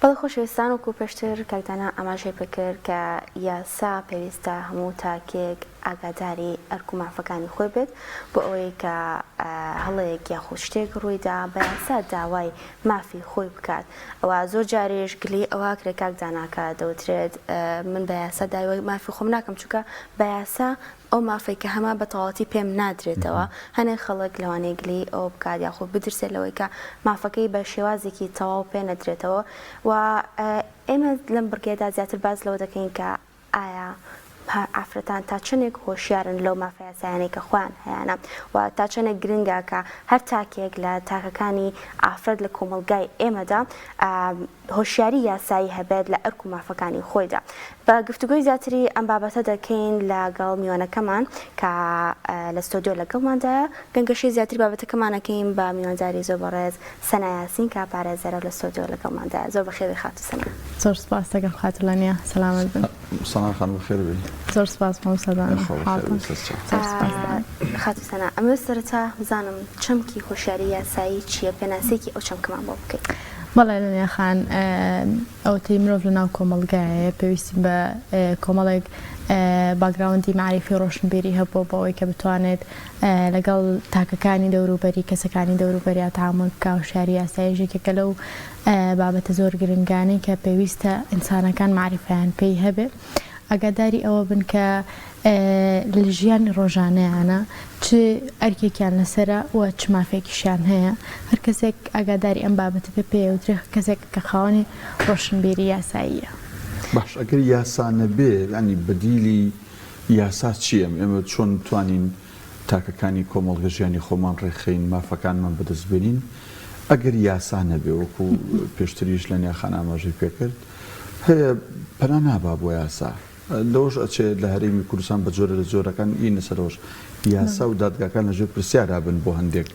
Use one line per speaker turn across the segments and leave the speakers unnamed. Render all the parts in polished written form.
بەڵێ خۆشەویستان وەکو پێشتر کاک دانا ئاماژەی پێکرد کە یاسا پێویستە هەموو تاکێک ئاگاداری ئەرک و مافەکانی خۆی بێت بۆ ئەوەی کە هەڵەیەک یاخود شتێک ڕوویدا بە یاسا داوای مافی خۆی بکات ئەوە زۆر جاریش گلەیی ئەوە ئەکرێ کاک دانا کە دەوترێت من بە یاسا داوای مافی خۆم ناکەم چونکە بە یاسا ئەو مافەی کە هەمە بە تەواوەتی پێم نادرێتەوە، هەنێک خەڵک لەوانەیە گلەیی ئەوە بکات یاخود بترسێت لەوەی کە مافەکەی بە شێوازێکی تەواو پێ نەدرێتەوە و ئێمە لەم بڕگەیەدا زیاتر باس لەوە دەکەین کە ئایا ئافرەتان تا چەندێک هۆشیارن لەو مافە یاسایانەی کە خۆیان هەیانە و تا چەندێک گرنگە کە هەر تاکێک لە تاکەکانی ئافرەت لە کۆمەڵگای ئێمەدا هۆشیاری یاسایی هەبێت لە ئەرک و مافەکانی خۆیدا. بە گفتوگۆی زیاتری ئەم بابەتە دەکەین لە گەڵ میوانەکەمان کە لە ستۆدیۆ لەگەڵماندایە، گەنگەشەی زیاتری بابەتەکەمان ئەکەین بە میوانداری زۆر بەڕێز سەنا یاسین کە پارێزەرە و لە ستۆدیۆ لەگەڵماندایە. زۆر بەخێربێی خاتوو سەنا.
زۆر سپاس دەکەم خاتوو لەنیا، سەلامەت بن.
سەنا خان بەخێر بێی.
زۆر سپاس مامۆستا دانا.
یاخوا بەخێر
حاڵتان
بێی سەرچاو.
زۆر سپاس دانا.
خاتوو سەنا ئەمەوێت سەرەتا بزانم چەمکی هۆشیاری یاسایی چییە؟ پێناسەیەکی ئەو چەمکەمان بۆ بکەیت.
بەڵێ لەنیا خان، ئەوەتەی مرۆڤ لەناو کۆمەڵگایە پێویستی بە کۆمەڵێک باکگراوندی مەعریفی و ڕۆشنبیری هەبووە بۆ ئەوەی کە بتوانێت لەگەڵ تاکەکانی دەوروبەری، کەسەکانی دەوروبەریا تەعامول بکا. هۆشیاری یاساییش یەکێکە لەو بابەتە زۆر گرنگانەی کە پێویستە ئینسانەکان مەعریفەیان پێی هەبێ. ئاگاداری ئەوە بن کە لە ژیانی ڕۆژانەیانا چ ئەرکێکیان لەسەرە و چ مافێکیشیان هەیە، هەر کەسێک ئاگاداری ئەم بابەتە بێ پێی ئەوترێ کەسێک کە خاوەنی ڕۆشنبیری یاساییە.
باش ئەگەر یاسا نەبێ یانی بەدیلی یاسا چییە؟ ئێمە چۆن بتوانین تاکەکانی کۆمەڵگە ژیانی خۆمان ڕێکخەین، مافەکانمان بەدەست بێنین ئەگەر یاسا نەبێ وەکو پێشتریش لەنیا خان ئاماژەی پێکرد هەیە پەنا نابا بۆ یاسا لەوەش ئەچێ لە هەرێمی کوردستان بە جۆرە لە جۆرەکان ینە سەرەوەش یاسا و دادگاکان لەژێر پرسیارا بن بۆ هەندێک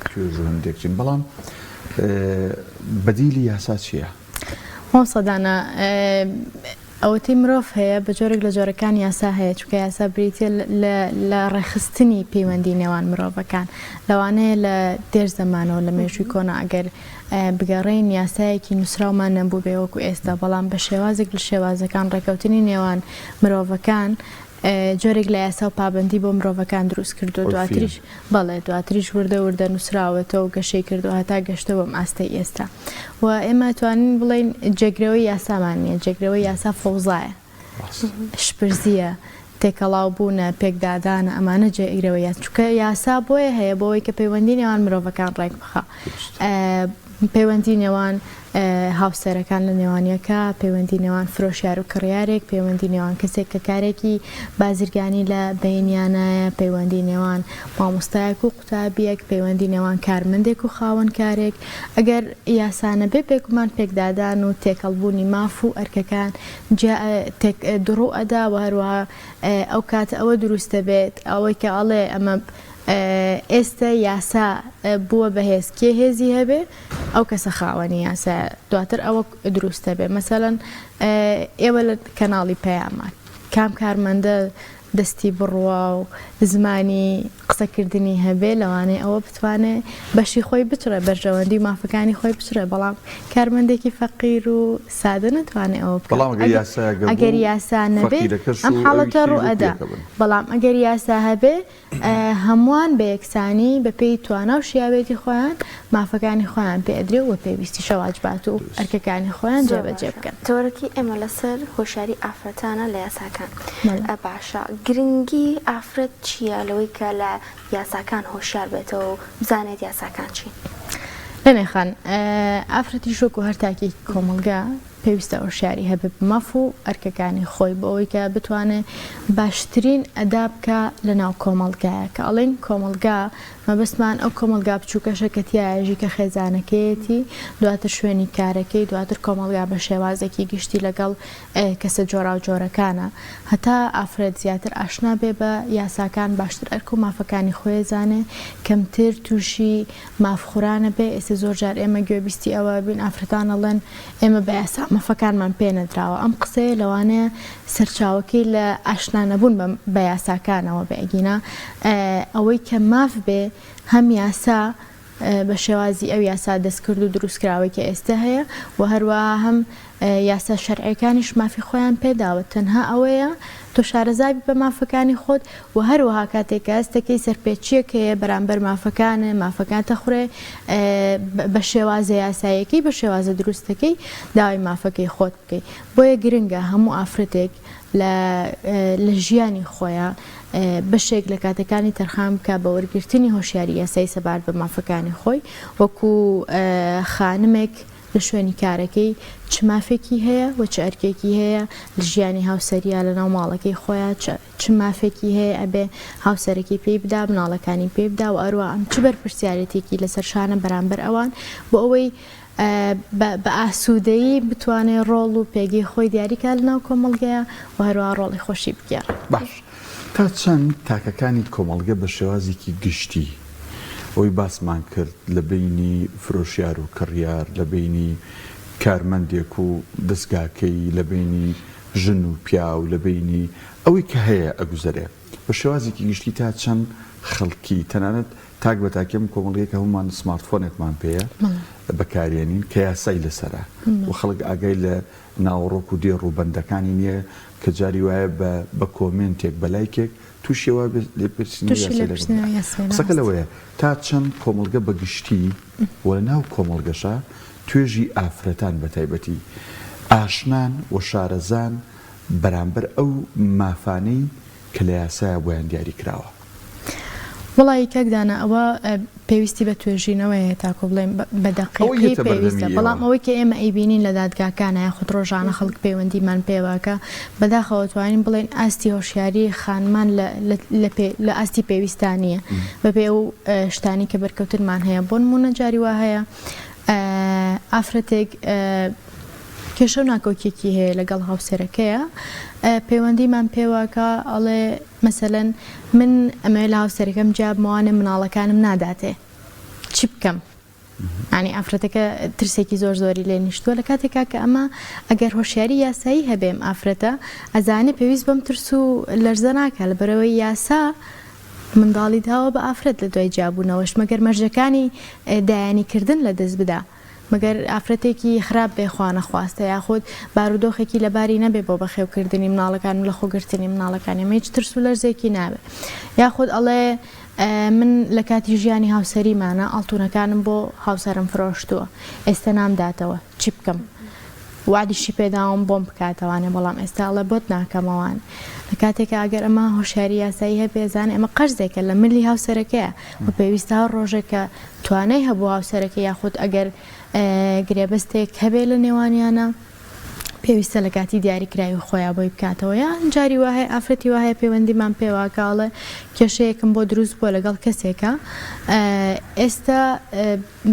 توێژ و هەندێک چین بەڵام بەدیلی یاسا چییە؟
مامۆستا دانا ئەوەتەی مرۆڤ هەیە بە جۆرێک لە جۆرەکان یاسا هەیە چونکە یاسا بریتیە لە ڕێکخستنی پەیوەندی نێوان مرۆڤەکان لەوانەیە لە دێر زەمانەوە لە مێژووی کۆنا ئەگەر بگەڕێین یاسایەکی نووسراومان نەبووبێ وەکو ئێستا، بەڵام بە شێوازێک لە شێوازەکان ڕێکەوتنی نێوان مرۆڤەکان جۆرێک لە یاسا و پابەندی بۆ مرۆڤەکان دروست کردووە، دواتریش بەڵێ دواتریش وردە وردە نووسراوەتەوە و گەشەی کردووە هەتا گەشتە بەم ئاستەی ئێستا و ئێمە توانین بڵێین جێگرەوەی یاسامان نییە، جێگرەوەی یاسا فەوزایە. شپرزییە، تێکەڵاو بوونە، پێکدادانە، ئەمانە جێگرەوەی یاسا، چونکە یاسا بۆیە هەیە بۆ ئەوەی کە پەیوەندی نێوان مرۆڤەکان ڕێک بخا، پەیوەندی نێوان هاوسەرەکان لە نێوان یەکا، پەیوەندی نێوان فرۆشیار و کڕیارێک، پەیوەندی نێوان کەسێک کە کارێکی بازرگانی لە بەینیانایە، پەیوەندی نێوان مامۆستایەک و قوتابییەک، پەیوەندی نێوان کارمەندێک و خاوەن کارێک، ئەگەر یاسا نەبێ بێگومان پێکدادان و تێکەڵبوونی ماف و ئەرکەکان جیا تێک دڕوو ئەدا و هەروەها ئەو کاتە ئەوە دروست دەبێت ئەوەی کە ئەڵێ ئەمە ئێستە یاسا بووە بە هێز کێ هێزی هەبێ ئەو کەسە خاوەنی یاسایە دواتر ئەوە دروست دەبێ مەسەلەن ئێوە لە کەناڵی پەیامە کام کارمەندە دەستی بڕوا و زمانی قسەکردنی هەبێ لەوانەیە ئەوە بتوانێ بەشی خۆی بچڕێ بەرژەوەندی و مافەکانی خۆی بچڕێ بەڵام کارمەندێکی فەقیر و سادە نەتوانێ ئەوە بکات
بەڵام ئەگەر یاسایەک هەبوو
ئەگەر یاسا نەبێ
فەقیرەکەش
ئەم
و ئەوی
حاڵەتە
تریش
ڕوو
وەکو
ئەدا
یەکە بن.
بەڵام ئەگەر یاسا هەبێ هەمووان بە یەکسانی بە پێی توانا و شیاوێتی خۆیان مافەکانی خۆیان پێ ئەدرێ و پێویستیشە واجبات و ئەرکەکانی خۆیان
زۆر
جێبەجێ
باشە
بکەن.
تەوەرەکەی ئێمە لەسەر هۆشیاری ئافرەتانە لە یاساکان.
بەڵێ.
باشە گرنگی ئافرەت چییە لەوەی کە لە یاساکان هۆشیار بێتەوە و بزانێت یاساکان چین؟
لەنێ خان، ئافرەتیش وەکو هەر تاکێکی کۆمەڵگا پێویستە هۆشیاری هەبێ بە ماف و ئەرکەکانی خۆی بۆ ئەوەی کە بتوانێ باشترین ئەدا بکا لە ناو کۆمەڵگایە کە ئەڵێین کۆمەڵگا مەبەستمان ئەو کۆمەڵگا بچووکەشە کە تیایەژی کە خێزانەکەیەتی دواتر شوێنی کارەکەی دواتر کۆمەڵگا بە شێوازێکی گشتی لەگەڵ کەسە جۆراوجۆرەکانە هەتا ئافرەت زیاتر ئاشنا بێ بە یاساکان باشتر ئەرک و مافەکانی خۆی ئەزانێ کەمتر تووشی ماف خورانە بێ ئێستا زۆر جار ئێمە گوێبیستی ئەوە بین ئافرەتان ئەڵێن ئێمە بە یاسا مافەکانمان پێ نەدراوە ئەم قسەیە لەوانەیە سەرچاوەکەی لە ئاشنا نەبوون بە یاساکانەوە بێ ئەگینا ئەوەی کە ماف بێ هەم یاسا. بە شێوازی ئەو یاسا دەستکرد و دروستکراوەی کە ئێستە هەیە و هەروەها هەم یاسا شەرعیەکانیش مافی خۆیان پێداوە تەنها ئەوەیە تۆ شارەزابی بە مافەکانی خۆت و هەروەها کاتێک کە هەستەکەی سەرپێچیەک هەیە بەرامبەر مافەکانە مافەکان تەخورێ بە شێوازە یاساییەکەی بە شێوازە دروستەکەی داوای مافەکەی خۆت بکەی بۆیە گرنگە هەموو ئافرەتێک لە لە ژیانی خۆیا بەشێک لە کاتەکانی تەرخان بکا بە وەرگرتنی هۆشیاری یاسایی سەبارەت بە مافەکانی خۆی وەکو خانمێک لە شوێنی کارەکەی چ مافێکی هەیە و چ ئەرکێکی هەیە لە ژیانی هاوسەریا لە ناو ماڵەکەی خۆیا چ مافێکی هەیە ئەبێ هاوسەرەکەی پێی بدا مناڵەکانی پێی بدا و ئەروا ئەم چ بەرپرسیارێتێکی لەسەر شانە بەرامبەر ئەوان بۆ ئەوەی بە ئاسوودەیی بتوانێ ڕۆڵ و پێگەی خۆی دیاری کا لەناو کۆمەڵگەیا و هەروەها ڕۆڵی خۆشی بگێڕێ.
باش تا چەند تاکەکانی کۆمەڵگە بە شێوازێکی گشتی ئەوەی باسمان کرد لە بەینی فرۆشیار و کڕیار، لە بەینی کارمەندێک و دەزگاکەی، لە بەینی ژن و پیاو، لە بەینی ئەوەی کە هەیە ئەگوزەرێ بە شێوازێکی گشتی تا چەند خەڵکی تەنانەت تاک بە تاکی ئەم کۆمەڵگەیە کە هەموومان سمارتفۆنێکمان پێیە بەکارێنین کە یاسای لەسەرە و خەڵک ئاگای لە ناوەڕۆک و دێڕ و بەندەکانی نییە کە جاری وایە بە بە کۆمێنتێک بە لایکێک تووشی وا لێپرسینەوەی یاسایی لەگەڵ قسەکە لەوەیە تا چەند کۆمەڵگە بە گشتی و لە ناو کۆمەڵگەشا توێژی ئافرەتان بە تایبەتی ئاشنان و شارەزان بەرامبەر ئەو مافانەی کە لە یاسایا بۆیان دیاری کراوە.
وەڵایی کاک دانا ئەوە پێویستی بە توێژینەوەیە تاکو بڵێین بە دەقیقی پێویستە بەڵام ئەوەی کە ئێمە ئەیبینین لە دادگاکانە یاخود ڕۆژانە خەڵک پەیوەندیمان پێوەکە بەداخەوە توانین بڵێین ئاستی هۆشیاری خانمان لە ئاستی پێویستا نییە بەپێ ئەو شتانی کە بەرکەوتنمان هەیە بۆ نمونە جاری وا هەیە ئافرەتێک کێشە و ناکۆکیەکی هەیە لەگەڵ هاوسەرەکەیە پەیوەندیمان پێوەکە ئەڵێ مەسەلەن من ئەمەوێ لە هاوسەرەکەم جیا بمەوانێ مناڵەکانم ناداتێ چی بکەم یانی ئافرەتەکە ترسێکی زۆر زۆری لێ نیشتووە لە کاتێکا کە ئەمە ئەگەر هۆشیاری یاسایی هەبێ ئەم ئافرەتە ئەزانێ پێویست بەم ترس و لەرزە ناکا لەبەرئەوەی یاسا منداڵی داوە بە ئافرەت لە دوای جیابوونەوەش مەگەر مەرجەکانی دایانی کردن لە دەست بدا مەگەر ئافرەتێکی خراپ بێ خوانەخواستە یاخود بارودۆخێکی لەباری نەبێ بۆ بەخێوکردنی مناڵەکان و لەخۆگرتنی مناڵەکانی ئەمە هیچ ترس و لەرزێکی نابێ یاخود ئەڵێ من لە کاتی ژیانی هاوسەریمانە ئاڵتونەکانم بۆ هاوسەرم فرۆشتووە ئێستا نامداتەوە چی بکەم وەعدیشی پێداوم بۆم بکاتەوانێ بەڵام ئێستا ئەڵێ بۆت ناکەمەوان لە کاتێکا ئەگەر ئەمە هۆشیاری یاسایی هەبێ زانێ ئەمە قەرزێکە لە ملی هاوسەرەکەیە و پێویستە هەر ڕۆژێک کە توانای هەبوو هاوسەرەکەی یاخود ئەگەر گرێبەستێک هەبێ لە نێوانیانە پێویستە لە کاتی دیاریکراوی خۆیا بۆی بکاتەوە یان جاری وا هەیە ئافرەتی وا هەیە پەیوەندیمان پێوە کە ئەڵێ کێشەیەکم بۆ دروست بووە لەگەڵ کەسێکە ئێستا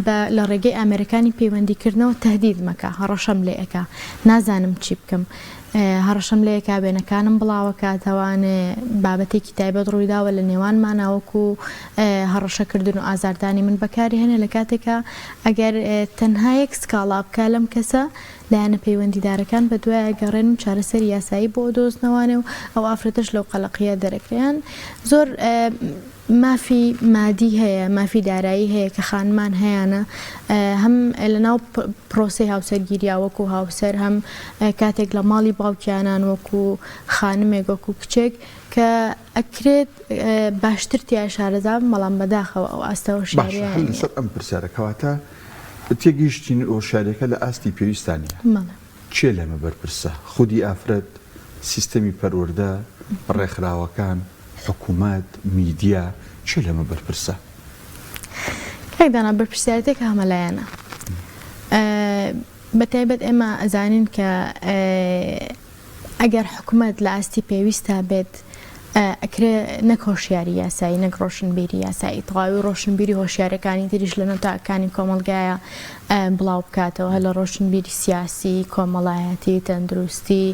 بە لە ڕێگەی ئامێرەکانی پەیوەندی کردنەوە تەهدیدم ئەکا هەڕەشەم لێ ئەکا نازانم چی بکەم هەڕەشەم لێ ئەکا وێنەکانم بڵاوەکاتەوانێ بابەتێکی تایبەت ڕوویداوە لە نێوانمانا وەکو هەڕەشە کردن و ئازاردانی من بەکاری هێنێ لە کاتێکا ئەگەر تەنها یەک سکاڵا بکا لەم کەسە لایەنە پەیوەندیدارەکان بەدوای ئەگەڕێن و چارەسەری یاسایی بۆ ئەدۆزنەوانێ و ئەو ئافرەتەش لەو قەلەقیە دەرەکرێ یان زۆر مافی مادی هەیە، مافی دارایی هەیە کە خانمان هەیانە هەم لەناو پرۆسەی هاوسەرگیریا وەکو هاوسەر هەم کاتێک لە ماڵی باوکیانان وەکو خانمێک وەکو کچێک کە ئەکرێت باشتر تیا شارەزا بن بەڵام بەداخەوە ئەو ئاستە
باشە
هۆشیارییان
هەر
نییە.
لەسەر ئەم پرسیارە کەواتە تێگەیشتین هۆشیاریەکە لە ئاستی پێویستا نییە.
بەڵێ.
کێ لەمە بەرپرسە؟ خودی ئافرەت، سیستەمی پەروەردە، ڕێکخراوەکان، حکومەت، میدیا، کێ لەمە بەرپرسە؟
کاک دانا بەرپرسیارێتیەکە هەمەلایەنە. بەتایبەت ئێمە ئەزانین کە ئەگەر حکومەت لە ئاستی پێویستا بێت ئەکرێ نەک هۆشیاری یاسایی نەک ڕۆشنبیری یاسایی تەواوی ڕۆشنبیری هۆشیارەکانی تریش لە ناو تاکەکانی کۆمەڵگایە بڵاو بکاتەوە هەر لە ڕۆشنبیری سیاسی کۆمەڵایەتی تەندروستی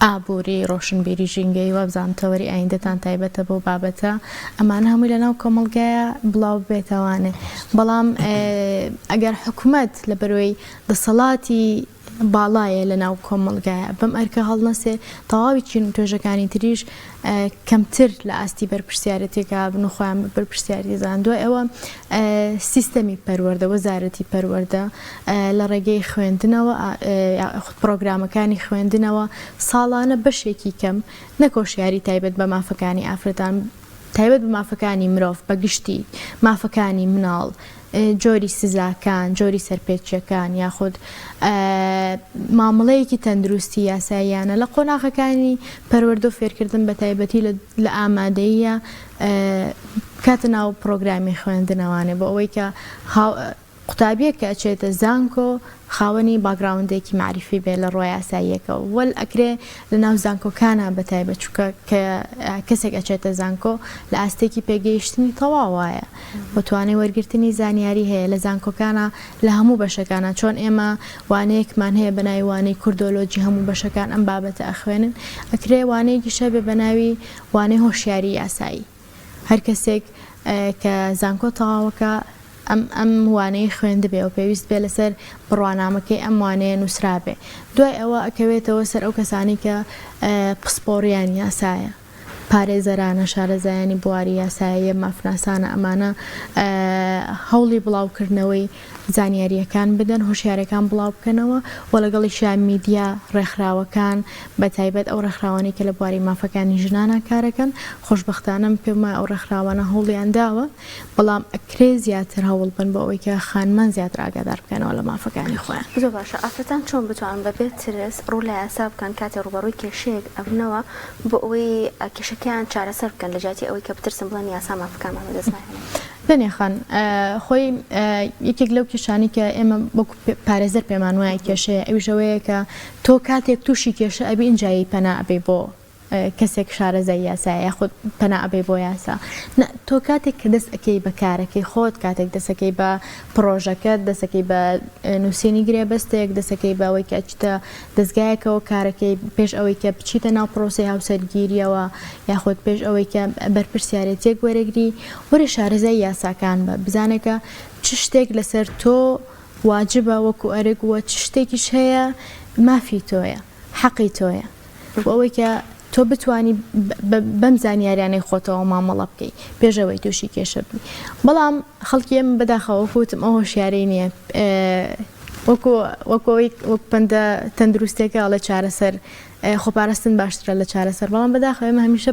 ئابووری ڕۆشنبیری ژینگەی وابزانم تەوەری ئایندەتان تایبەتە بەو بابەتە ئەمانە هەمووی لە ناو کۆمەڵگایە بڵاو ببێتەوانێ بەڵام ئەگەر حکومەت لە بەرۆی دەسەڵاتی. باڵایە لە ناو کۆمەڵگایە بەم ئەرکە هەڵنەسێ تەواوی چین و توێژەکانی تریش کەمتر لە ئاستی بەرپرسیارەتێکا بن و خۆیان بە بەرپرسیارەتی زان دوای ئەوە سیستەمی پەروەردە وەزارەتی پەروەردە لە ڕێگەی خوێندنەوە خود پرۆگرامەکانی خوێندنەوە ساڵانە بەشێکی کەم نەکۆشیاری تایبەت بە مافەکانی ئافرەتان تایبەت بە مافەکانی مرۆڤ بە گشتی، مافەکانی مناڵ، جۆری سزاکان، جۆری سەرپێچیەکان یاخود مامەڵەیەکی تەندروستی یاساییانە لە قۆناغەکانی پەروەردە و فێرکردن بە تایبەتی لە ئامادەییە بکاتە ناو پرۆگرامی خوێندنەوانێ بۆ ئەوەی کە قوتابیەک کە ئەچێتە زانکۆ خاوەنی باگراوندێکی مەعریفی بێ لە ڕوە یاساییەکەوە وەل ئەکرێ لە ناو زانکۆکانا بە تایبەت چونکە کە کەسێک ئەچێتە زانکۆ لە ئاستێکی پێگەیشتنی تەواو وایە و توانای وەرگرتنی زانیاری هەیە لە زانکۆکانا لە هەموو بەشەکانا چۆن ئێمە وانەیەکمان هەیە بە ناوی وانەی کوردۆلۆجی هەموو بەشەکان ئەم بابەتە ئەخوێنن ئەکرێ وانەیەکیش هەبێ بە ناوی وانەی هۆشیاری یاسایی. هەر کەسێک کە زانکۆ تەواوەکا ئەم ئەم وانەیەی خوێندبێ و پێویست بێ لەسەر بڕوانامەکەی ئەم وانەیە نووسرابێ دوای ئەوە ئەکەوێتەوە سەر ئەو کەسانەی کە پسپۆڕیان یاسایە پارێزەرانە شارەزایانی بواری یاسایە مافناسانە ئەمانە هەوڵی بڵاوکردنەوەی زانیارییەکان بدەن، هۆشیارەکان بڵاو بکەنەوە و لەگەڵیشیا میدیا، ڕێکخراوەکان، بە تایبەت ئەو ڕێکخراوانەی کە لە بواری مافەکانی ژنانا کارەکەن، خۆشبەختانە من پێم وایە ئەو ڕێکخراوانە هەوڵیان داوە، بەڵام ئەکرێ زیاتر هەوڵ بەن بۆ ئەوەی کە خانمان زیاتر ئاگادار بکەنەوە لە مافەکانی خۆیان.
زۆر باشە، ئافرەتان چۆن بتوانن بەبێ ترس ڕوو لە یاسا بکەن کاتێ ڕووبەڕووی کێشەیەک ئەبنەوە بۆ ئەوەی کێشەکەیان چارەسەر بکەن لە جیاتی ئەوەی کە بترسن بڵێن یاسا مافەکانمان بەدەست ناهێنێت؟
دنیا خان، خۆی یەکێک لەو کێشانەی کە ئێمە وەکو پارێزەر پێمان وایە کێشەیە ئەویش ئەوەیە کە تۆ کاتێک تووشی کێشە ئەبی ئینجا یەی پەنا ئەبەی بۆ کەسێک شارەزای یاسایە یاخود پەنا ئەبەی بۆ یاسا نا تۆ کاتێک کە دەست ئەکەی بە کارەکەی خۆت کاتێک دەسەکەی بە پڕۆژەکەت دەسەکەی بە نووسینی گرێبەستێک دەسەکەی بە ئەوەی کە ئەچیتە دەزگایەکەوە کارەکەی پێش ئەوەی کە بچیتە ناو پرۆسەی هاوسەرگیریەوە یاخود پێش ئەوەی کە بەرپرسیارێتیەک وەرەگری وەرە شارەزای یاساکان بە بزانە کە چ شتێک لەسەر تۆ واجبە وەکو ئەرک وە چ شتێکیش هەیە مافی تۆیە حەقی تۆیە بۆ ئەوەی کە تۆ بتوانی بەم زانیاریانەی خۆتەوە مامەڵە بکەی پێش ئەوەی تووشی کێشە ببی بەڵام خەڵکی ئێمە بەداخەوە وەکو وتم ئەو هۆشیارەی نییە وەکو وەکو ئەوەی وەک پەندە تەندروستێکە ئەڵێ چارەسەر خۆپارستن باشترە لە چارەسەر بەڵام بەداخەوە ئێمە هەمیشە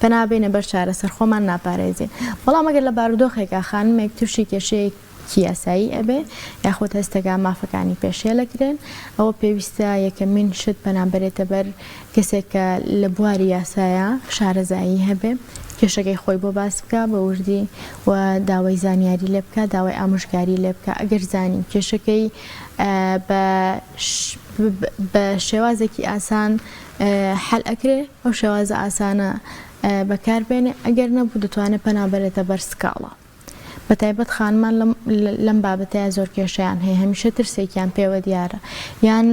پەنا بینە بەر چارەسەر خۆمان ناپارێزین بەڵام ئەگەر لە بارودۆخێکا خانمێک تووشی کێشەیەک کی یاسایی ئەبێ یاخود هەستەکە مافەکانی پێشێل ئەکرێن ئەوە پێویستە یەکەمین شت پەنا بەرێتە بەر کەسێک کە لە بواری یاسایە شارەزایی هەبێ کێشەکەی خۆی بۆ باس بکا بە وردی و داوای زانیاری لێ بکا داوای ئامۆژگاری لێ بکا ئەگەر زانی کێشەکەی بە بە شێوازێکی ئاسان حەل ئەکرێ ئەو شێوازە ئاسانە بەکار بێنێ ئەگەر نەبوو دەتوانێت پەنا بەرێتە بەر سکاڵا. بەتایبەت خانمان لەم بابەتەیا زۆر کێشەیان هەیە هەمیشە ترسێکیان پێوە دیارە یان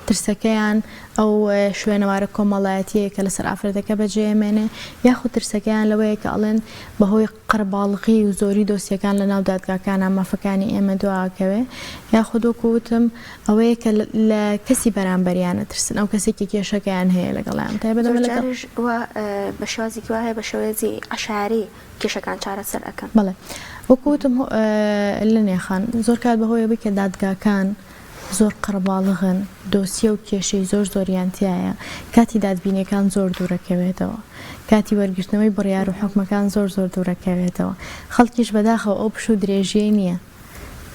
ترسەکەیان ئەو شوێنەوارە کۆمەڵایەتیەیە کە لەسەر ئافرەتەکە بەجێمێنێ یاخود ترسەکەیان لەوەیە کە ئەڵێن بەهۆی قەرباڵغی و زۆری دۆسیەکان لە ناو دادگاکانە مافەکانی ئێمە دواکەوێ یاخود وەکو وتم ئەوەیە کە لە کەسی بەرامبەریان ئەترسن ئەو کەسێک کە کێشەکەیان هەیە لەگەڵیان تایبەت
ئەمە لەگەڵ بە شێوازێکی وا هەیە بە شێوازی عەشایەری کێشەکان چارەسەر ئەکەن.
بەڵێ وەکو وتم لنیا خان زۆر کات بەهۆی ئەوەی کە دادگاکان زۆر قەرەباڵغن دۆسیە و کێشەی زۆر زۆریان تیایە کاتی دادبینیەکان زۆر دوورەکەوێتەوە کاتی وەرگرتنەوەی بڕیار و حوکمەکان زۆر زۆر دوورەکەوێتەوە خەڵکیش بەداخەوە ئەو پشوو درێژیەی نییە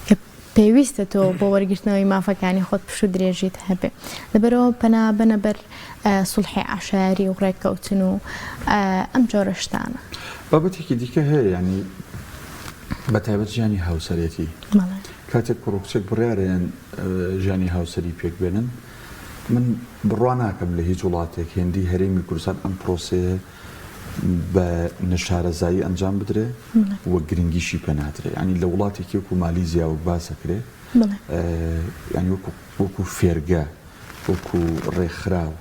کە پێویستە تۆ بۆ وەرگرتنەوەی مافەکانی خۆت پشوو درێژیت هەبێ لەبەرئەوە پەنا بەنە بەر سوڵحی عەشایەری و ڕێککەوتن و ئەم جۆرە شتانە.
بابەتێکی دیکە هەیە یانی بە تایبەت ژیانی هاوسەرێتی کاتێک کوڕ و کچێک بڕیارەیەن ژیانی هاوسەری پێک بێنن من بڕوا ناکەم لە هیچ وڵاتێک هێندی هەرێمی کوردستان ئەم پرۆسەیە بە نەشارەزایی ئەنجام بدرێ و گرنگیشی پێ نادرێ یانی لە وڵاتێکی وەکو مالیزیا وەک باس ئەکرێ یانی وەکو وەکو فێرگە وەکو ڕێکخراو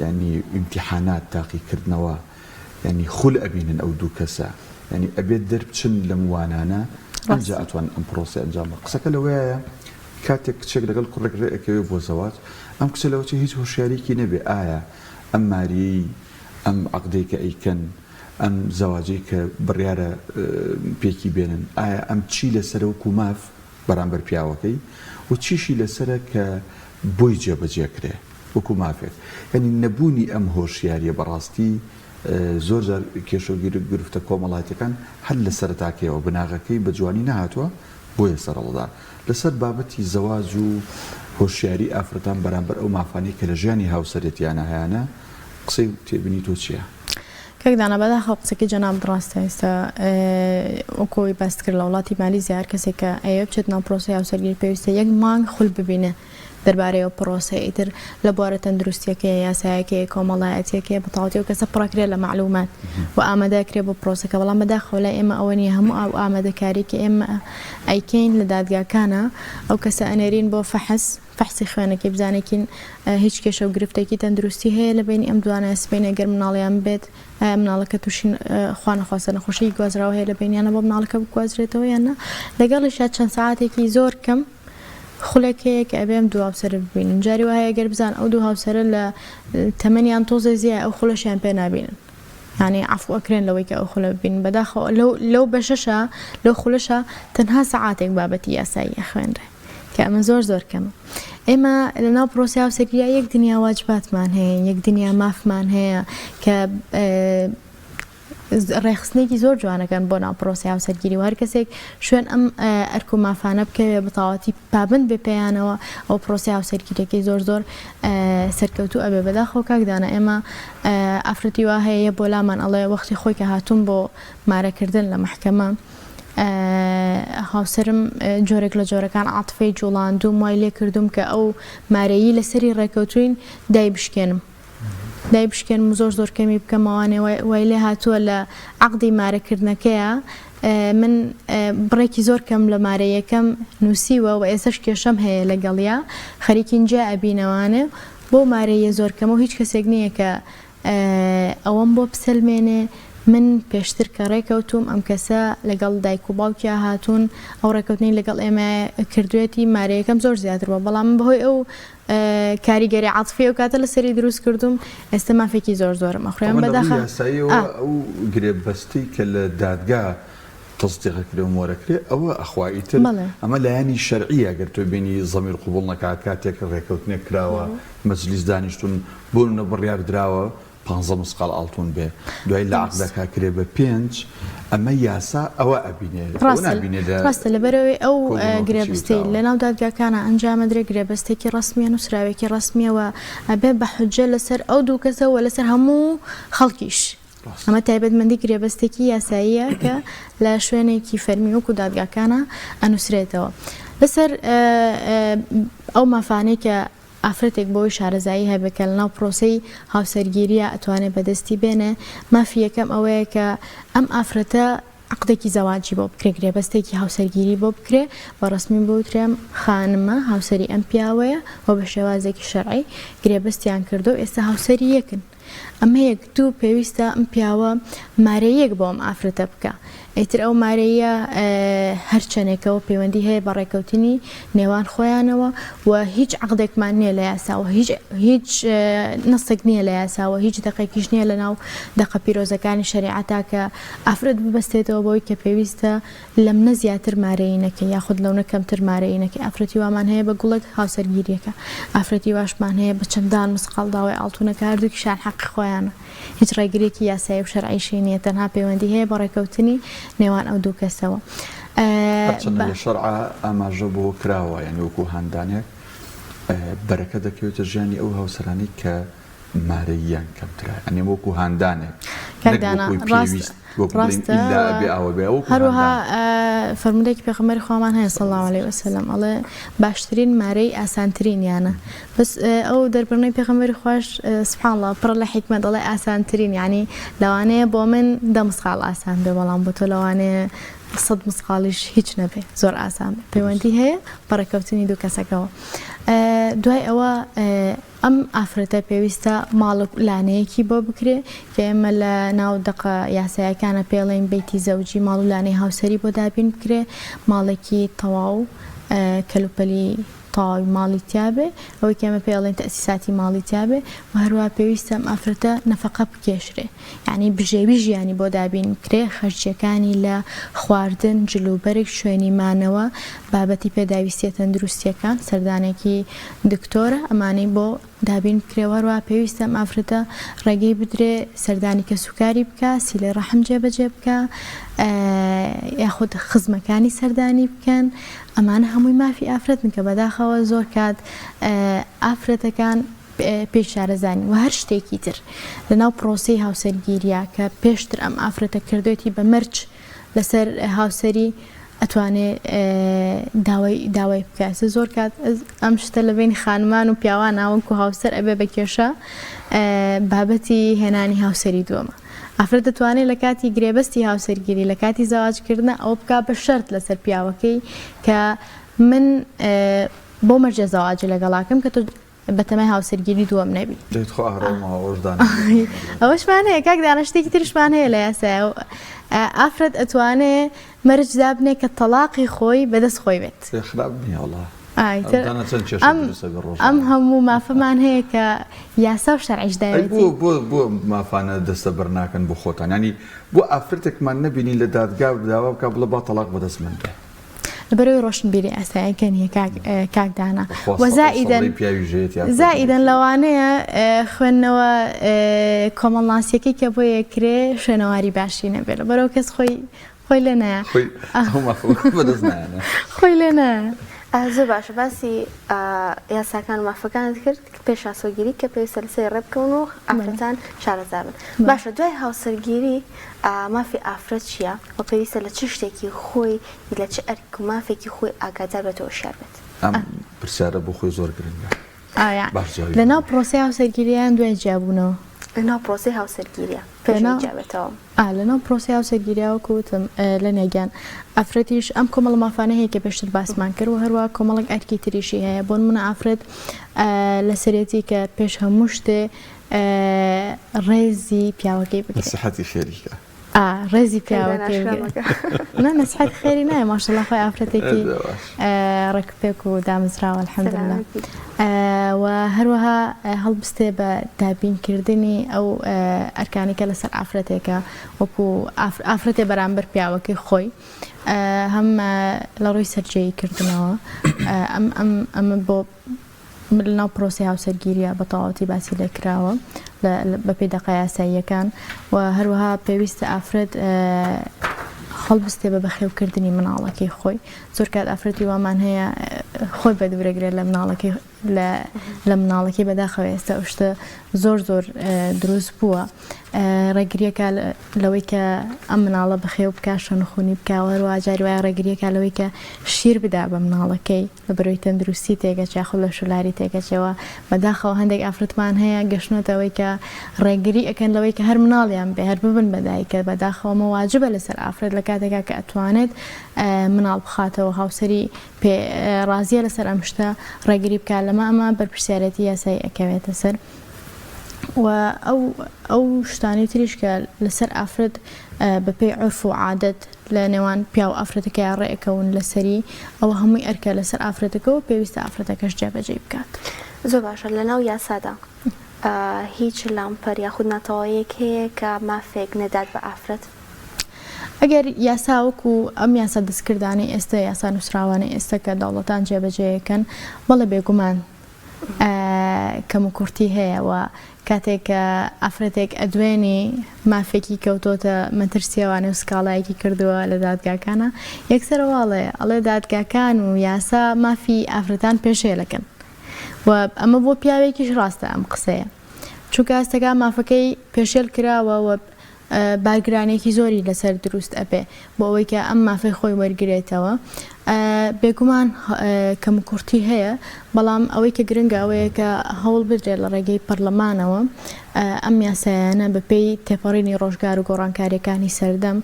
یانی ئیمتیحانات تاقیکردنەوە یانی خول ئەبینن ئەو دوو کەسە یانی ئەبێت دەربچن لەم وانانە ئەنجا ئەتوان ئەم پرۆسەیە ئەنجام بە قسەکە لەوەیە. کاتێک کچێک لەگەڵ کوڕێک ڕێ ئەکەوێ بۆ زەواج ئەم کچە لەوەچێ هیچ هۆشیاریەکی نەبێ ئایا ئەم ماریەی ئەم عەقدەی کە ئەیکەن ئەم زەواجەی کە بڕیارە پێکی بێنن ئایا ئەم چی لەسەرە وەکو ماف بەرامبەر پیاوەکەی و چیشی لەسەرە کە بۆی جێبەجێ کرێ وەکو مافێک یانی نەبوونی ئەم هۆشیاریە بەڕاستی زۆر جار کێشە و گرفتە کۆمەڵایەتیەکان هەر لە سەرەتاکەیەوە بناغەکەی بە جوانی نەهاتووە بۆیە سەرهەڵدەدا لەسەر بابەتی زەواج و هۆشیاری ئافرەتان بەرامبەر ئەو مافانەی کە لە ژیانی هاوسەرێتیانە هەیانە قسەی و تێبینی تۆ چیە؟
کاک دانا بەداخەوە قسەکەی جەنابت ڕاستە ئێستا وەکو ئەوەی باست کرد لە وڵاتی مالیزیا هەر کەسێک کە ئەیەوێ بچێت ناو پرۆسەی هاوسەرگیری پێویستە یەک مانگ خول ببینێ دەربارەی ئەو پرۆسەیە ئیتر لە بوارە تەندروستیەکەیە یاسایەکەیە کۆمەڵایەتیەکەیە بە تەواوەتی ئەو کەسە پڕەکرێ لە مەعلومات و ئامادەکرێ بۆ پرۆسەکە بەڵام بەداخەوە لای ئێمە ئەوە نییە هەموو ئەو ئامادەکاری کە ئێمە ئەیکەین لە دادگاکانە ئەو کەسە ئەنێرین بۆ فەحس فەحسی خوێنەکەی بزانێ کین هیچ کێشە و گرفتێکی تەندروستی هەیە لە بەینی ئەم دوانە سبەینێ گەر مناڵیان بێت ئایا مناڵەکە تووشی خوا نەخواستە نەخۆشیی گوازراوە هەیە لە بەینیانە بۆ مناڵەکە بگوازرێتەوە یان نا لەگەڵیشا چەند سەعاتێکی زۆر کەم خولێک هەیە کە ئەبێ ئەم دوو هاوسەرە ببینن جاری وا هەیە گەر بزان ئەو دوو هاوسەرە لە تەمەنیان تۆزێ زیایە ئەو خولەشیان پێ نابینن یانی عەفو ئەکرێن لەوەی کە ئەو خولە ببینن بەداخەوە لەو لەو بەشەشا لەو خولەشا تەنها سەعاتێک بابەتی یاسایی ئەخوێنرێ کە ئەمە زۆر زۆر کەمە ئێمە لەناو پرۆسەی هاوسەرگیریا یەک دنیا واجباتمان هەیە یەک دنیا مافمان هەیە کە ڕێکخستنێکی زۆر جوانەکەن بۆ ناو پرۆسەی هاوسەرگیری و هەر کەسێک شوێن ئەم ئەرک و مافانە بکەوێ بەتەواوەتی پابەند بێ پێیانەوە ئەو پرۆسەی هاوسەرگیریەکەی زۆر زۆر سەرکەوتوو ئەبێ. بەداخەوە کاک دانا ئێمە ئافرەتی وا هەیە بۆ لامان ئەڵێ وەختی خۆی کە هاتووم بۆ مارەکردن لە مەحکەمە هاوسەرم جۆرێک لە جۆرەکان عاتفەی جوڵاندووم وای لێ کردووم کە ئەو مارەیی لەسەری ڕێکەوتوین دای بشکێنم. دای بشکێنم و زۆر زۆر کەمی بکەمەوانێ وای لێ هاتووە لە عەقدی مارەکردنەکەیا من بڕێکی زۆر کەم لە مارەیەکەم نووسیوە و ئێستەش کێشەم هەیە لەگەڵیا خەریکین جیا ئەبینەوانێ بۆ مارەیە زۆر کەمە و هیچ کەسێک نییە کە ئەوەم بۆ بسەلمێنێ من پێشتر کە ڕێکەوتووم ئەم کەسە لەگەڵ دایک و باوکیا هاتوون ئەو ڕێکەوتنەی لەگەڵ ئێمە کردوێتی مارەیەکەم زۆر زیاتر بووە بەڵام من بەهۆی ئەو کاریگەری عاتفی ئەو کاتە لەسەری دروست کردووم ئێستا مافێکی زۆر زۆرم ئەخورێ
ئەمە
بەداخە
لە ڕووی یاساییەوە ئەو گرێبەستەی کە لە دادگا تەسدیق ئەکرێ و مۆرەکرێ ئەوە ئەخوا ئیتر ئەمە لایەنی شەرعیە گەر تۆ بینی زەمیر قبوڵ نەکا کاتێک ڕێکەوتنێک کراوە مەجلیس دانیشتون بۆ نمونە بڕیار دراوە پانزە مسقاڵ ئاڵتون بێ دوای لە عەقدەکا کرێ بە پێنج ئەمە یاسا ئەوە ئەبینێ ئەوە
ڕاستە
نابینێ لە
ڕاستە لەبەرئەوەی ئەو
کۆبوونەوەکە چی
گرێبەستەی
وتراوە.
لەناو دادگاکانا ئەنجامەدرێ گرێبەستێکی ڕەسمیە نوسراوێکی ڕەسمیە و ئەبێ بە حوججە لەسەر ئەو دوو کەسە و لەسەر هەموو خەڵکیش
ڕاستە.
ئەمە تایبەتمەندی گرێبەستێکی یاساییە کە لە شوێنێکی فەرمی وەکو دادگاکانا ئەنوسرێتەوە لەسەر ئەو مافانەی کە ئافرەتێک بەوەی شارەزایی هەبێ کە لەناو پرۆسەی هاوسەرگیرییا ئەتوانێ بەدەستی بێنێ، مافی یەکەم ئەوەیە کە ئەم ئافرەتە عەقدێکی زەواجی بۆ بکرێ، گرێبەستێکی هاوسەرگیری بۆ بکرێ، بە ڕەسمی بوترێ ئەم خانمە هاوسەری ئەم پیاوەیە و بە شێوازێکی شەرعی گرێبەستیان کردووە و ئێستا هاوسەری یەکن. ئەمە یەک دوو پێویستە ئەم پیاوە مارەییەک بۆ ئەم ئافرەتە بکا ئیتر ئەو مارەییە هەرچەنێکەوە پەیوەندی هەیە بە ڕێکەوتنی نێوان خۆیانەوە و هیچ عەقدێکمان نییە لە یاساوە هیچ هیچ نەسێک نییە لە یاساوە هیچ دەقێکیش نییە لە ناو دەقە پیرۆزەکانی شەریعەتا کە ئافرەت ببەستێتەوە بەوەی کە پێویستە لەمنە زیاتر مارەیی نەکەی یاخود لەونە کەمتر مارەیی نەکەی ئافرەتی وامان هەیە بە گوڵێک هاوسەرگیریەکە ئافرەتی واشمان هەیە بە چەندان مسقاڵ داوای ئاڵتونەکە هەردووکیشیان حەقی خۆیانە هیچ ڕێگریەکی یاسایی و شەرعیشی نیە تەنها پەیوەندی هەیە بە ڕێکەوتنی نێوان ئەو دوو کەسەوە
هەرچەندە لە شەرعا ئاماژە بەوە کراوە یانی وەکو هاندانێک بەرەکە دەکەوێتە ژیانی ئەو هاوسەرانەی کە مارەییان کەمترە یانی وەکو هاندانێک
کاک
نەک
دانا
وەکوی
ڕاست
پێویست وەکو بڵێین
ڕاستە
ئیلا
و
ئەبێ ئاوا بێ وەکو
هەروەها
هاندان.
فەرموودەیەکی پێغەمبەری خوامان هەیە صلی اللە علیە وسلم ئەڵێ باشترین مارەی ئاسانترینیانە بەس ئەو دەربڕینەی پێغەمبەری خواش سبحان اللە پڕە لە حیکمەت ئەڵێ ئاسانترین یانی لەوانەیە بۆ من دە مسقاڵ ئاسان بێ بەڵام بۆ تۆ لەوانەیە سەد مسقاڵیش هیچ نەبێ زۆر ئاسان بێ پەیوەندی هەیە بە ڕێککەوتنی دوو کەسەکەوە دوای ئەوە ئەم ئافرەتە پێویستە ماڵ و لانەیەکی بۆ بکرێ کە ئێمە لە ناو دەقە یاسایەکانە پێڵێین بەیتی زەوجی ماڵ و لانەی هاوسەری بۆ دابین بکرێ ماڵێکی تەواو. کەلوپەلی تەواوی ماڵی تیابێ، ئەوەی کە ئێمە پێی ئەڵێین تەئسیساتی ماڵی تیابێ و هەروەها پێویستە ئەم ئافرەتە نەفەقە بکێشرێ یانی بژێوی ژیانی بۆ دابین بکرێ، خەرجییەکانی لە خواردن، جلوبەرگ، شوێنی مانەوە، بابەتی پێداویستییە تەندروستییەکان، سەردانێکی دکتۆرە، ئەمانەی بۆ دابین بکرێ و هەروەها پێویستە ئەم ئافرەتە ڕێگەی بدرێ سەردانی کەسوکاری بکا، سیلەی ڕەحم جێبەجێ بکا، یاخود خزمەکانی سەردانی بکەن، ئەمانە هەمووی مافی ئافرەتن کە بەداخەوە زۆر کات ئافرەتەکان پێی شارەزا نین و هەر شتێکی تر لەناو پرۆسەی هاوسەرگیریە کە پێشتر ئەم ئافرەتە کردوێتی بە مەرج لەسەر هاوسەری ئەتوانێ داوای داوای بکا ئێستا زۆر کات ئەم شتە لە بەینی خانمان و پیاوانا وەکو هاوسەر ئەبێ بە کێشە بابەتی هێنانی هاوسەری دووەمە ئافرەت دەتوانێت لە کاتی گرێبەستی هاوسەرگیری لە کاتی زەواجکردنە ئەوە بکا بە شەرت لەسەر پیاوەکەی کە من بۆ مەرجە زەواجی لەگەڵاکەم کە تۆ بەتەمای هاوسەرگیری دووەم نەبی.
دەی تخوا هەر ئەو ماوەش دانە.
ئەوەشمان هەیە کاک دانا شتێکی تریشمان هەیە لە یاسایە ئافرەت ئەتوانێ مەرج دابنێ کە تەڵاقی خۆی بەدەست خۆی بێت.
ئێ خراپ نییە وەڵا.
ئیتر
دانا چەند کێشە
ئەم
دروست ئەبێ
ئەم
ڕۆژانە.
هەموو مافەمان هەیە کە یاسا و شەرعیش
ئەی
داوێتی.
بۆ بۆ بۆ مافانە دەستەبەر ناکەن بۆ خۆتان یانی بۆ ئافرەتێکمان نەبینی لە دادگا داوا بکا بڵێ با تەڵاق بەدەست من بێ.
لەبەرئەوەی ڕۆشنبیری ئاسایەکە نییە کاک کاک دانا وە زائیدەن زائیدەن لەوانەیە خوێندنەوە کۆمەڵناسیەکەی کە بۆ یەکرێ شوێنەواری باشی نەبێ لەبەرئەوە کەس خۆی خۆی لێ نایە خۆی لێ نایە.
زۆر باشە باسی یاساکان و مافەکانت کرد پێش هاوسەرگیری کە پێویستە لەسەری ڕێبکەون و ئافرەتان شارەزا بن باشە دوای هاوسەرگیری مافی ئافرەت چییە و پێویستە لە چ شتێکی خۆی لە چ ئەرک و مافێکی خۆی ئاگادار بێت و هۆشیار بێت؟
ئەم پرسیارە بۆ خۆی زۆر گرنگە.
ئایا
باش جوابی
لەناو
بدەوە.
پرۆسەی هاوسەرگیریە یان دوای جیابوونەوە؟
لەناو پرۆسەی هاوسەرگیریە پێش ئەوەی جیابێتەوە.
ئا لەناو پرۆسەی هاوسەرگیریە وەکو وتم لەنیا گیان ئافرەتیش ئەم کۆمەڵە مافانە هەیە کە پێشتر باسمان کرد و هەروەها کۆمەڵێک ئەرکی تریشی هەیە بۆ نمونە ئافرەت لەسەرێتی کە پێش هەموو شتێ ڕێزی پیاوەکەی بگرێ.
نەسیحەتی خێری کە.
ئا ڕێزی پیاوەکەی بگرێ. نا نەسیحەتی خێری نایە ماشەڵا خۆی ئافرەتێکی ڕێک و پێک و دامەزراوە الحمدللە و هەروەها هەڵبستێ بە دابینکردنی ئەو ئەرکانی کە لەسەر ئافرەتێکە وەکو ئافرەتێ بەرامبەر پیاوەکەی خۆی هەم لە ڕووی سەرجێیی کردنەوە ئەم ئەم ئەمە بۆ لەناو پرۆسەی هاوسەرگیریە بە تەواوەتی باسی لێکراوە بەپێی دەقە یاساییەکان و هەروەها پێویستە ئافرەت هەڵبستێ بە بەخێوکردنی مناڵەکەی خۆی زۆر کات ئافرەتی وامان هەیە خۆی بە دوورەگرێت لە مناڵەکەی لە مناڵەکەی بەداخەوە ئێستا ئەو شتە زۆر زۆر دروست بووە ڕێگریەکە لەوەی کە ئەم مناڵە بەخێو بکە شەنخونی بکە هەروە جاری وایە ڕێگریەکە لەوەی کە شیر بدا بە مناڵەکەی لەبەرئەوەی تەندروستی تێکەچێ یاخود لەشولاری تێکەچێ وە بەداخەوە هەندێک ئافرەتمان هەیە گەشتنەتە ئەوەی کە ڕێگری ئەکەن لەوەی کە هەر مناڵیان بێ هەر ببن بە دایک کە بەداخەوە ئەمە واجبە لەسەر ئافرەت لە کاتێکا کە ئەتوانێت مناڵ بخاتەوە هاوسەری پێ ڕازیە لەسەر ئەم شتە ڕێگری بکات لەمە ئەمە بەرپرسیارێتی یاسایی ئەکەوێتە سەر و ئەو ئەو شتانەی تریش کە لەسەر ئافرەت بەپێی عورف و عادەت لە نێوان پیاو و ئافرەتەکەیا ڕێئەکەون لەسەری ئەوە هەمووی ئەرکە لەسەر ئافرەتەکە و پێویستە ئافرەتەکەش جێبەجێی بکات.
زۆر باشە لەناو یاسادا هیچ لامپەر یاخود ناتەواویەک هەیە کە مافێک نەدات بە ئافرەت؟
ئەگەر یاسا وەکو ئەم یاسا دەستکردانەی ئێستا یاسا نووسراوانەی ئێستا کە دەوڵەتان جێبەجێیەکەن بەڵێ بێگومان کەموکورتی هەیە و کاتێک کە ئافرەتێک ئەدوێنی مافێکی کەوتۆتە مەترسیەوانێ و سکاڵایەکی کردووە لە دادگاکانە یەکسەر ئەوە ئەڵێ ئەڵێ دادگاکان و یاسا مافی ئافرەتان پێشێلەکەن و ئەمە بۆ پیاوێکیش ڕاستە ئەم قسەیە چونکە هەستەکە مافەکەی پێشێل کراوە و بارگرانیەکی زۆری لەسەر دروست ئەبێ بۆ ئەوەی کە ئەم مافەی خۆی وەرگرێتەوە. بێگومان کەموکورتی هەیە، بەڵام ئەوەی کە گرنگە ئەوەیە کە هەوڵ بدرێت لە ڕێگەی پەرلەمانەوە ئەم یاسایانە بەپێی تێپەڕینی ڕۆژگار و گۆڕانکاریەکانی سەردەم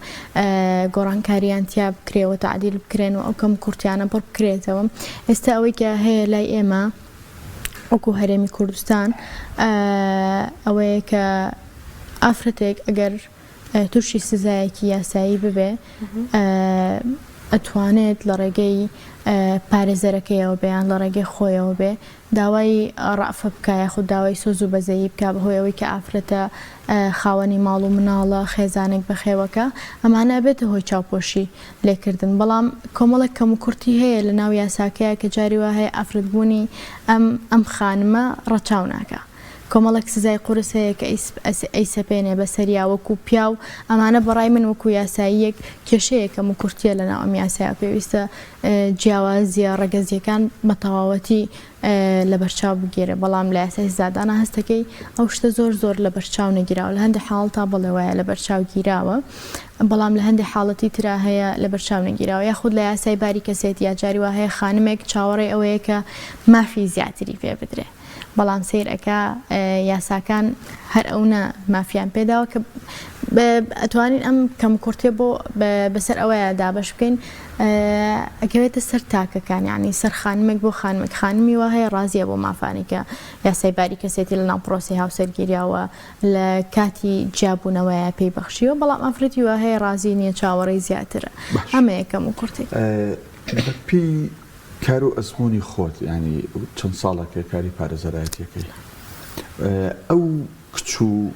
گۆڕانکاریان تیا بکرێ و تەعدیل بکرێن و ئەو کەموکورتیانە پڕ بکرێتەوە. ئێستا ئەوەی کە هەیە لای ئێمە وەکو هەرێمی کوردستان ئەوەیە کە ئافرەتێک ئەگەر تووشی سزایەکی یاسایی ببێ. ئەتوانێت لە ڕێگەی پارێزەرەکەیەوە بێ یان لە ڕێگەی خۆیەوە بێ داوای ڕەئفە بکا یاخود داوای سۆز و بەزەیی بکا بەهۆی ئەوەی کە ئافرەتە خاوەنی ماڵ و مناڵە خێزانێک بەخێوەکا ئەمانە ئەبێتە هۆی چاوپۆشی لێکردن بەڵام کۆمەڵێک کەموکورتی هەیە لەناو یاساکەیا کە جاری وا هەیە ئافرەتبوونی ئەم ئەم خانمە ڕەچاو ناکا کۆمەڵێک سزای قورس هەیە کە ئەیسەپێنێ بەسەریا وەکو پیاو ئەمانە بەڕای من وەکو یاساییەک کێشەیە کەموکورتیە لەناو ئەم یاسایە پێویستە جیاوازیە ڕەگەزیەکان بەتەواوەتی لەبەرچاو بگیرێ بەڵام لە یاسای سزادانا هەستەکەی ئەو شتە زۆر زۆر لەبەرچاو نەگیراوە لە هەندێک حاڵەتا بەڵێ وایە لەبەرچاو گیراوە بەڵام لە هەندێک حاڵەتی ترا هەیە لەبەرچاو نەگیراوە یاخود لە یاسای باری کەسێتی یا جاری وا هەیە خانمێک چاوەڕێی ئەوەیە کە مافی زیاتری پێ بدرێ بەڵام سەیر ئەکا یاساکان هەر ئەونە مافیان پێداوە کە ئەتوانین ئەم کەموکورتیە بۆ بەسەر ئەوەیە دابەش بکەین ئەکەوێتە سەر تاکەکان یعنی سەر خانمێک بۆ خانمێک خانمی وا هەیە ڕازیە بۆ مافانی کە یاسای باری کەسێتی لە ناو پرۆسی هاوسەرگیریاوە لە کاتی جیابوونەوەیە پێی بەخشیوە بەڵام ئافرەتی وا هەیە ڕازی نییە چاوەڕێی زیاترە ئەمەیە کەموکورتی.
بەپێی کار و ئەزموونی خۆت یانی چەند ساڵێکە کاری پارێزەرایەتیەکەی ئەو کچ و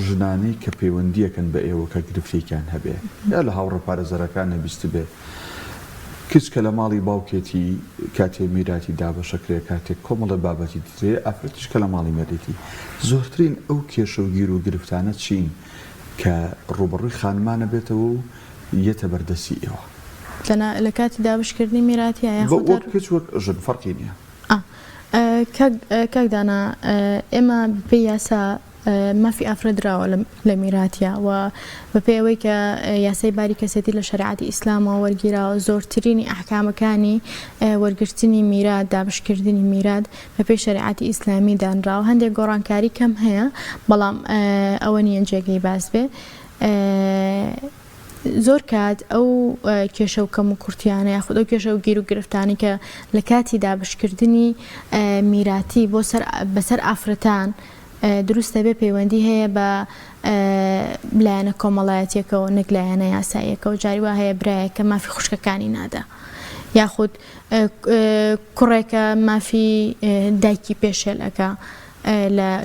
ژنانەی کە پەیوەندیەکەن بە ئێوە کە گرفتێکیان هەبێ یا لە هاوڕێ پارێزەرەکان نەبیستبێ کچ کە لە ماڵی باوکێتی کاتێ میراتی دابەشەکرێ کاتێک کۆمەڵە بابەتی دیترێ ئافرەتیش کە لە ماڵی مێردێتی زۆرترین ئەو کێشە و گیر و گرفتانە چین کە ڕووبەڕووی خانمانە بێتەوە و یەتە بەردەستی ئێوە.
لە لە کاتی دابشکردنی میراتیا یاخود
وەک کچ وەک ژن فەرقی نیە.
ئا کاک کاک دانا ئێمە بەپێی یاسا مافی ئافرەت دراوە لە میراتیا و بەپێی ئەوەی کە یاسای باری کەسێتی لە شەریعەتی ئیسلامەوە وەرگیراوە زۆرترینی ئەحکامەکانی وەرگرتنی میرات دابشکردنی میرات بەپێی شەریعەتی ئیسلامی دانراوە هەندێک گۆڕانکاری کەم هەیە بەڵام ئەوە نییە جێگەی باس بێ زۆر کات ئەو کێشە و کەم و کورتیانە یاخود ئەو کێشە و گیر و گرفتانی کە لە کاتی دابشکردنی میراتی بۆ سەر بەسەر ئافرەتان دروست دەبێت پەیوەندی هەیە بە لایەنە کۆمەڵایەتیەکەەوە نەک لایەنە یاساییەکەەوە جاری وا هەیە برایەکە مافی خوشکەکانی نادا یاخود کوڕێکە مافی دایکی پێشێل ئەکا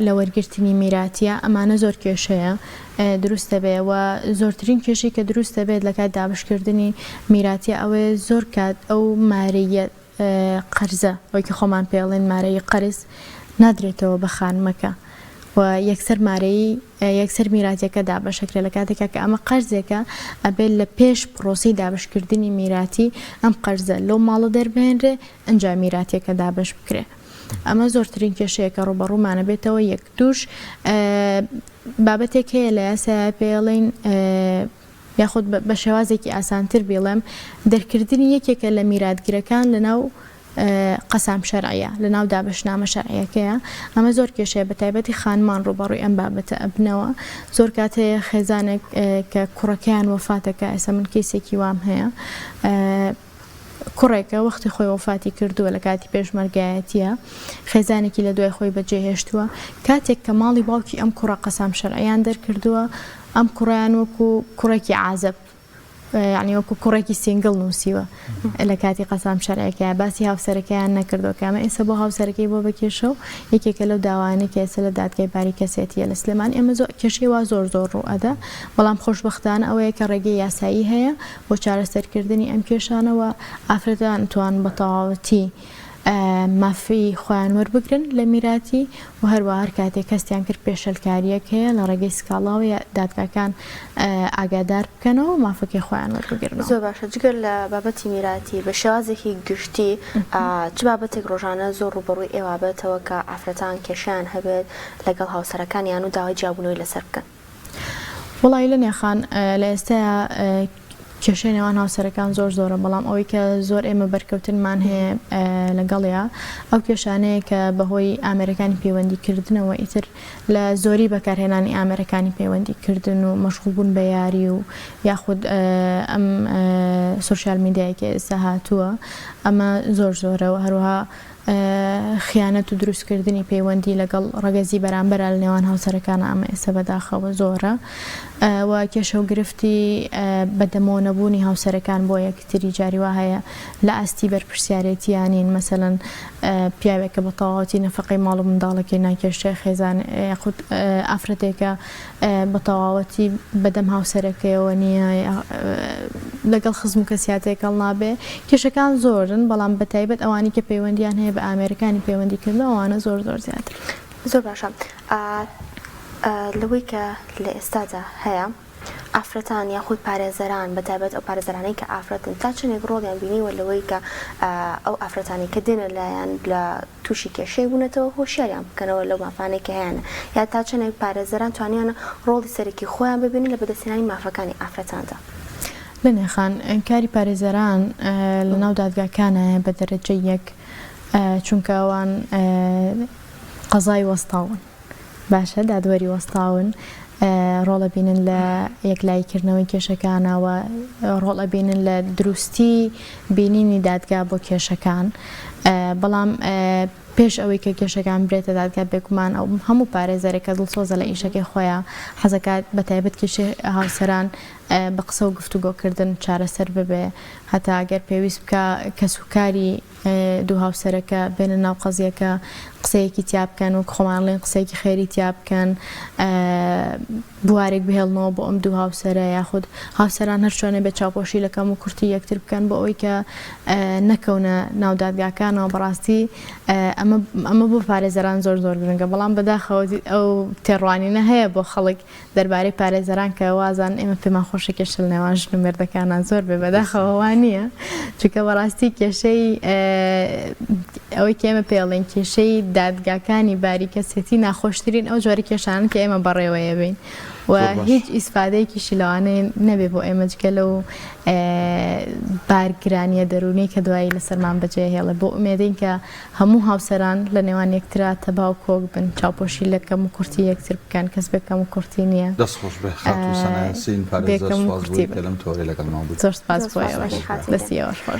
لە وەرگرتنی میراتیە ئەمانە زۆر کێشەیە دروست دەبێ و زۆرترین کێشەی کە دروست دەبێت لە کات دابشکردنی میراتیە ئەوەیە زۆر کات ئەو مارەیە قەرزە ئەوەی کە خۆمان پێڵێن مارەی قەرز نادرێتەوە بە خانمەکە و یەکسەر مارەی یەکسەر میراتیەکە دابەشەکرێ لە کاتێکا کە ئەمە قەرزێکە ئەبێت لە پێش پرۆسەی دابەشکردنی میراتی ئەم قەرزە لەو ماڵە دەربهێنرێ ئەنجا میراتیەکە دابەش بکرێ ئەمە زۆرترین کێشەیە کە ڕووبەڕوومانە بێتەوە یەک دووش بابەتێک هەیە لە یاسایە پێڵین یاخود بە شێوازێکی ئاسانتر بیڵێم دەرکردنی یەکێکە لە میراتگرەکان لەناو قەسام شەرعیە لەناو دابەشنامە شەرعیەکەیە ئەمە زۆر کێشەیە بە تایبەتی خانمان ڕووبەڕووی ئەم بابەتە ئەبنەوە زۆر کات هەیە خێزانێک کە کوڕەکەیان وەفاتەکە ئێستا من کەیسێکی وام هەیە کوڕێکە وەختی خۆی وەفاتی کردووە لە کاتی پێشمەرگایەتیە خێزانێکی لە دوای خۆی بەجێهێشتووە کاتێک کە ماڵی باوکی ئەم کوڕە قەسام شەرعیان دەرکردووە ئەم کوڕیان وەکو کوڕێکی عازب یانی وەکو کوڕێکی single نووسیوە لە کاتی قەسام شەرعەکە باسی هاوسەرەکەیان نەکردەوە کامە ئێستا بۆ هاوسەرەکەی بۆ بە کێشە و یەکێکە لەو داوانەی کە ئێستا لە دادگای باری کەسێتیە لە سلێمانی ئەمە زۆر کێشەی وا زۆر زۆر ڕوو ئەدا بەڵام خۆشبەختانە ئەوەیە کە ڕێگەی یاسایی هەیە بۆ چارەسەرکردنی ئەم کێشانە و ئافرەتان توان بە تەواوەتی مافی خۆیان وەربگرن لە میراتی و هەروەها هەر کاتێک هەستیان کرد پێشێلکارییەک هەیە لە ڕێگەی سکاڵاوە یا دادگاکان ئاگادار بکەنەوە و مافەکەی خۆیان وەربگرنەوە.
زۆر باشە جگە لە بابەتی میراتی بە شێوازێکی گشتی چ بابەتێک ڕۆژانە زۆر ڕووبەڕووی ئێوە بێتەوە کە ئافرەتان کێشەیان هەبێت لەگەڵ هاوسەرەکانیان و داوای جیابوونەوەی لەسەر بکەن؟
وەڵایی لەنیا خان لە ئێستایا کێشەی نێوان هاوسەرەکان زۆر زۆرە بەڵام ئەوەی کە زۆر ئێمە بەرکەوتنمان هەیە لەگەڵیا ئەو کێشانەیە کە بەهۆی ئامێرەکانی پەیوەندی کردنەوە ئیتر لە زۆری بەکارهێنانی ئامێرەکانی پەیوەندی کردن و مەشغوڵ بوون بە یاری و یاخود ئەم سۆشیال میدیای کە ئێستا هاتووە ئەمە زۆر زۆرە و هەروەها. خیانەت و دروستکردنی پەیوەندی لەگەڵ ڕەگەزی بەرامبەرا لە نێوان هاوسەرەکانا ئەمە ئێستا بەداخەوە زۆرە و کێشە و گرفتی بەدەمەوە نەبوونی هاوسەرەکان بۆ یەکتری جاری وا هەیە لە ئاستی بەرپرسیارێتییا نین مەسەلەن پیاوێک کە بە تەواوەتی نەفەقەی ماڵ و منداڵەکەی ناکێشێ خێزان یاخود ئافرەتێکە بە تەواوەتی بەدەم هاوسەرەکەیەوە نییە لەگەڵ خزم و کەسیا تێکەڵ نابێ کێشەکان زۆرن بەڵام بە تایبەت ئەوانی کە پەیوەندیان هەیە بە ئامێرەکانی پەیوەندی کردن ئەوانە زۆر زۆر زیاتر.
زۆر باشە لەوەی کە لە ئێستادا هەیە ئافرەتان یاخود پارێزەران بە تایبەت ئەو پارێزەرانەی کە ئافرەتن تا چەندێک ڕۆڵیان بینیوە لەوەی کە ئەو ئافرەتانەی کە دێنە لایان لە تووشی کێشەیەک بوونەتەوە هۆشیاریان بکەنەوە لەو مافانەی کە هەیانە یا تا چەندێک پارێزەران توانیانە ڕۆڵی سەرەکی خۆیان ببینن لە بەدەستهێنانی مافەکانی ئافرەتاندا؟
لەنێ خان، کاری پارێزەران لەناو دادگاکانایە بە دەرەجەی یەک چونکە ئەوان قەزای وەستاون. باشە دادوەری وەستاون ڕۆڵ ئەبینن لە یەکلایی کردنەوەی کێشەکانە و ڕۆڵ ئەبینن لە دروستی بینینی دادگا بۆ کێشەکان بەڵام پێش ئەوەی کە کێشەکان برێتە دادگا بێگومان ئەو هەموو پارێزەرێک کە دڵسۆزە لە ئیشەکەی خۆیان حەزەکات بە تایبەت کێشەی هاوسەران بە قسە و گفتوگۆکردن چارەسەر ببێ هەتا گەر پێویست بکە کەسوکاری دوو هاوسەرەکە بێنە ناو قەزیەکە قسەیەکی تیا بکەن وەک خۆمان ڵێن قسەیەکی خێری تیا بکەن بوارێک بهێڵنەوە بۆ ئەم دوو هاوسەرە یاخود هاوسەران هەر چۆنە بێت چاوپۆشی لە کەم و کورتی یەکتر بکەن بۆ ئەوەی کە نەکەونە ناو دادگاکانەوە بەڕاستی ئەمە ئەمە بۆ پارێزەران زۆر زۆر گرنگە بەڵام بەداخەوە ئەو تێڕوانینە هەیە بۆ خەڵک دەربارەی پارێزەران کە وازان ئێمە پێمان خۆشە کێشە لە نێوان ژن و مێردەکانا زۆر بێ بەداخەوە وا نییە چونکە بەڕاستی کێشەی ئەوەی کە ئێمە پێڵێن کێشەی دادگاکانی باری کەسێتی ناخۆشترین ئەو جۆرە کێشانن کە ئێمە بەڕێوەیە بین و هیچ ئیسفادەیەکیشی لەوانەیە نەبێ بۆ ئێمە جگە لەو بارگرانیە دەروونی کە دوایی لەسەرمان بەجێ هێڵێ بۆ ئومێدین کە هەموو هاوسەران لە نێوان یەکترا تەبا و کۆک بن، چاوپۆشی لە کەم و کوڕتی یەکتر بکەن، کەس بێ کەم و کوڕتی نییە.
دەست خۆش بێ خاتوو سەنا یاسین
بێ
پارێزەر
کەم و
سوپاس
کوڕتی
بۆی
بن.
کە لەم تەوەرەی لەگەڵمان بوویت.
زۆر سپاس
زۆر
بۆ
سپاس
ئێوەش.
خاتوو گیان.
دەستی ئێوەش خۆش.